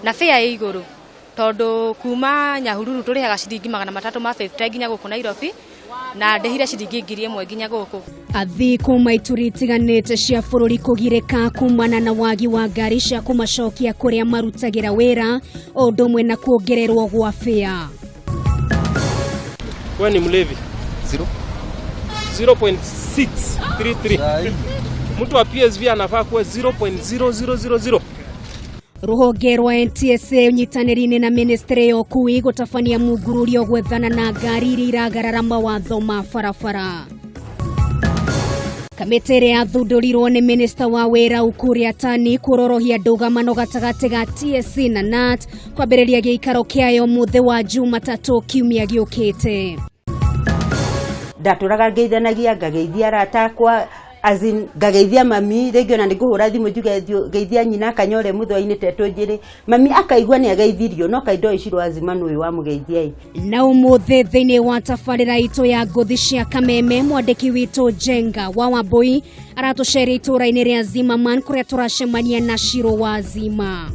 Na fare ĩ igũrũ tondũ kuma Nyahururu tũrĩhaga ciringi 350 nginya gũkũ Nairobi, na ndĩhire ciringi 1000 nginya gũkũ. Athii kuma ituri itiganĩte cia bũrũri kũgirĩka kumana na wagi wa ngari cia kũmacokia kũrĩa marutagĩra wĩra, o ũndũ ũmwe na kuongererwo gwa fare. Wewe ni mlevi. Zero. 0.633. Mtu wa PSV anafaa kuwa 0.0000. Rũhonge rwa NTSA ũnyitanĩri-inĩ na ministry ya ũkui gũtabania mungururio gwethana na ngari iria iragarara mawatho ma barabara. Kamĩtĩ ĩrĩa yathundũrirwo nĩ minista wa wĩra Ukur Yatani kũrorohia ndũgamano gatagatĩ ga TSC na KNUT kwambĩrĩria gĩikaro kĩayo mũthĩ wa Jumatatũ kiumia gĩũkĩte. Ndatũraga ngeithanagia, ngageithia arata akwa, as in, ngageithia mami. Rĩngĩ ona nĩ ngũhũra thimũ njuge, "Geithia nyina akanyore mũthwa-inĩ tetũ." Njĩrĩ mami akaigua nĩ ageithirio, no kaĩ ndoĩ Shiro Azima nũ ũyũ wamũgeithia ĩ. Na ũmũthĩ thĩinĩ wa tabarĩra itũ ya ngũthi cia kameme, mwandĩki witũ Njenga wa Wambui aratũceria itũũra-inĩ rĩa Zimmerman kũrĩa tũracemania na Shiro wa Zima.